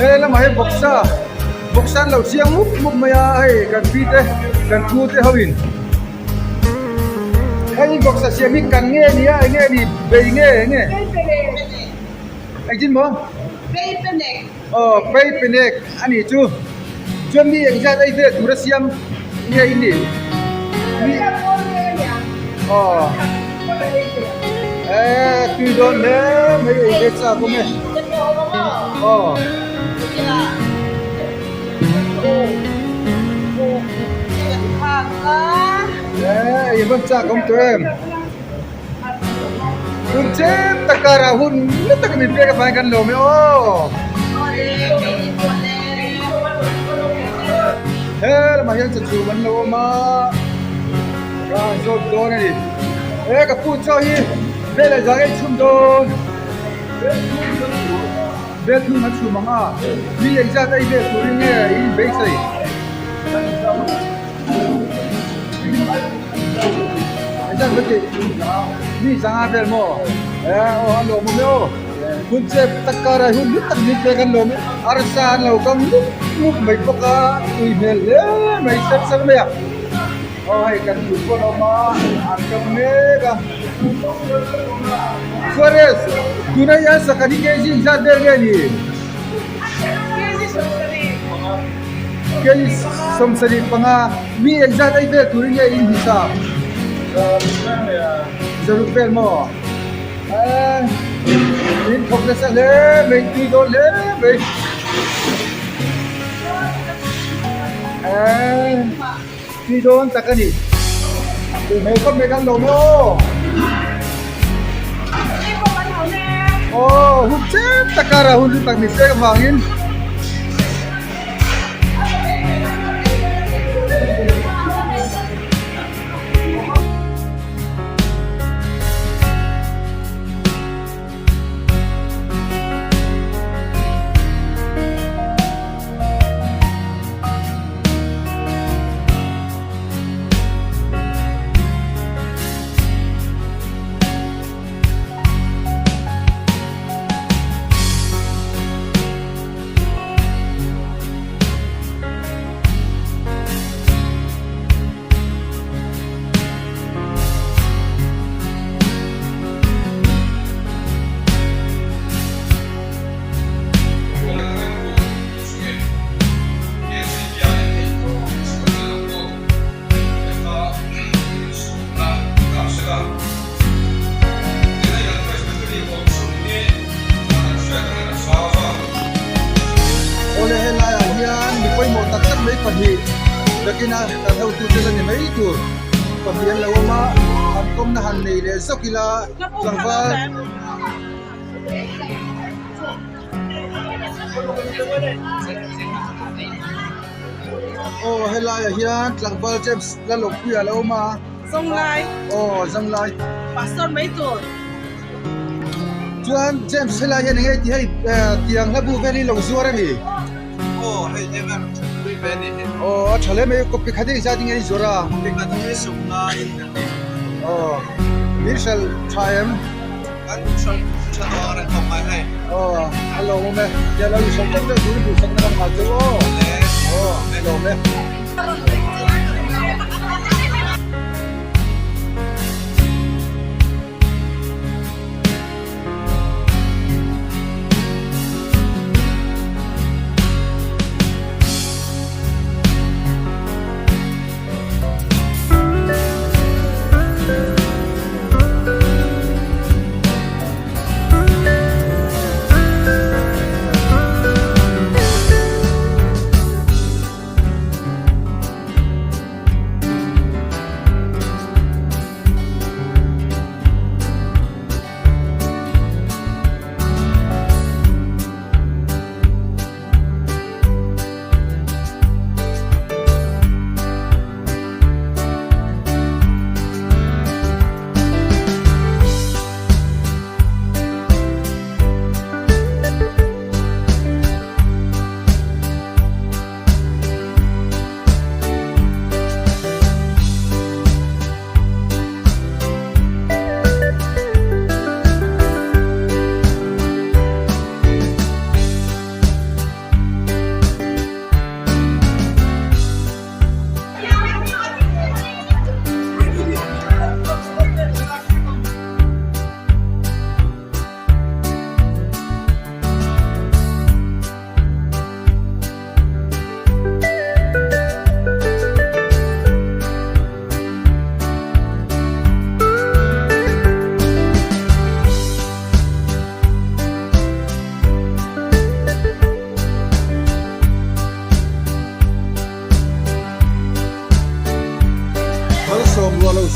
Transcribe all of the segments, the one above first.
He lamah hian vawksa vawksa an lo chiang mup mup mai a hei kan pi te kan pu te ho in hei vawksa siam hi kan nge ni a eng nge ni bei nge eng nge engtin maw aw pei penek a nih chu chuan mi engzat ei vel tur a siam nge in nih mi aw eh tui dawn hle mai ei ve chak awm e aw eh ei van chak awm tawh em. Hun chem tak karah hun nasa taka min pek avangin kan lawm e aw. He lamah hian chachhum an lo awm a, ka han zawt dawn a ni. He ka pu chaw hi vel leh zan ei chhum dawn. Vel thum an chhum ang a, mi engzat ei vel turin nge in beisei. Mi sanga vel maw eh aw an lawm awm e aw hun chep tak karah hun hlu tak min pek an lawm e arsa an lo kam mup mup mai bawk a tui hmel hle mai ser ser mai a aw hei kan tui pawh a awm a an kam mek a Suarez tuna hian saka hi kg zat vel nge ni? Kei 75 mi engzat ei vel turin nge in hisap? Zaruk vel maw? Eh, in thawk nasa hle mai, tui dawn hle mai. Eh, tui dawn tak a ni. Tui hmel khawp mai kan lo maw? Aw, hun chem tak a ra hun chu tak ni pek avangin. Awle helai ah hian mi pawimawh tak tak mai pahnih nakina kan hotute la ni mai tur pahnih an lo awm a an kawmna han nei leh zawk ila tlangval Aw helai ah hian tlangval James Lalawmpuia a lo awm a. Zawnglai. Aw zawnglai. Pastor mai tur. Chuan James helai hian enge ti hei tiang hla bu vel hi lo zuar a ni. Aw hei te ber pui ve a ni hi. Aw a tha hle mai copy khat hi engzat nge i zuar a? Copy khat hi sawmna in kan nei. Aw in hralh tha em? Kan hralh tha tawh ang reng khawp mai hei. Aw a lawmawm e. Tia lo in hralh deuh deuh tur i duhsakna lam nghal chu aw. Aw a lawm e.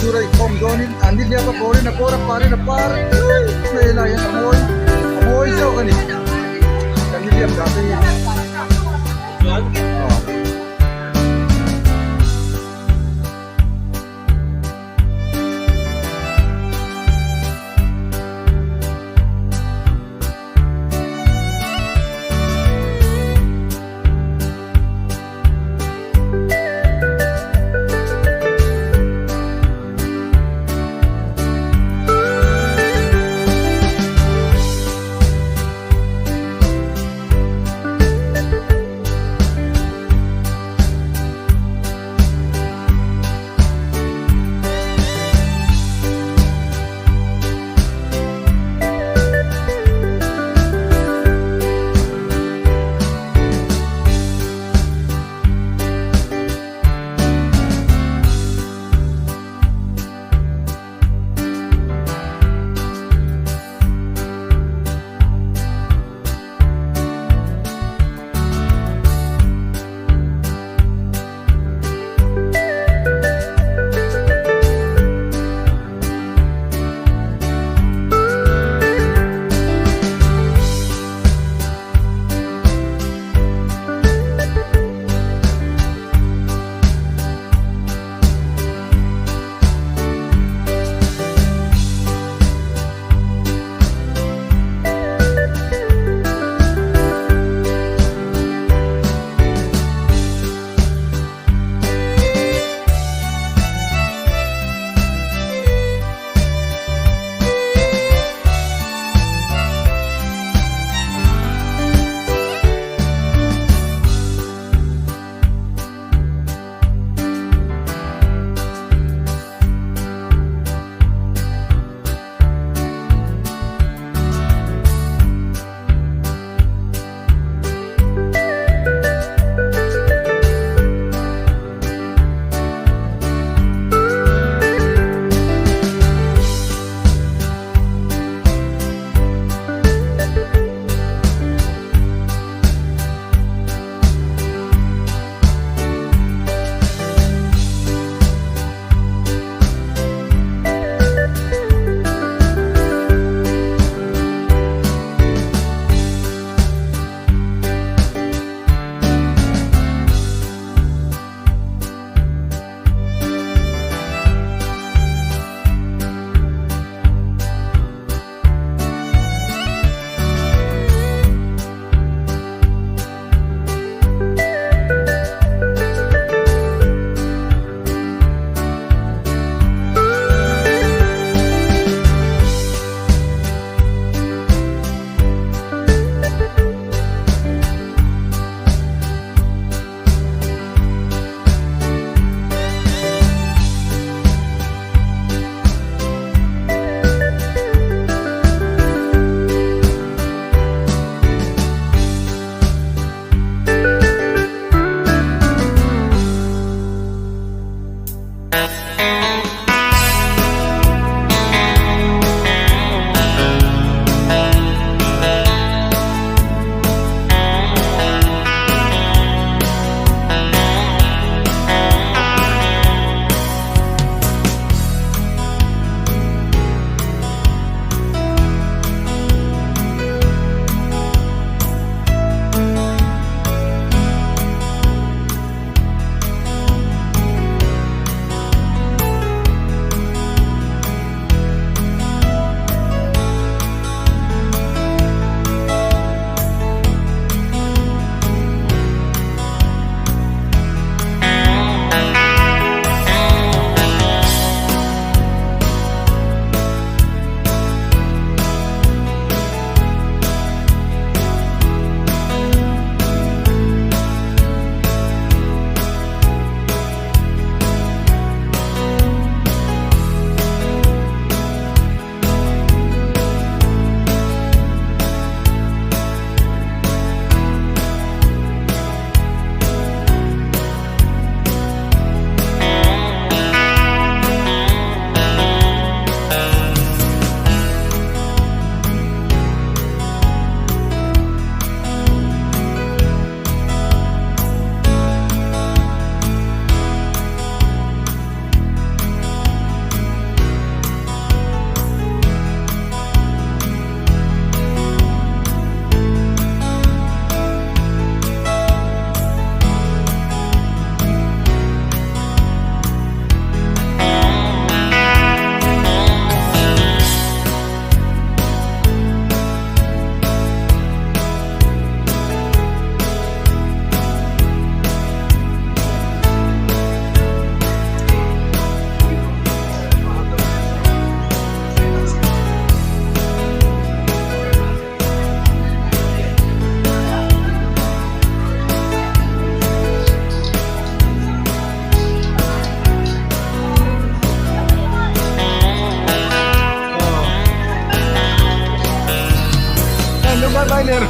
tura inkhawm dawnin an nihliap a kawrin a kawr a parin a par mai lai hian a mawi a mawi zawk a ni kan nihliap dah te hi. Bye bye le rawh.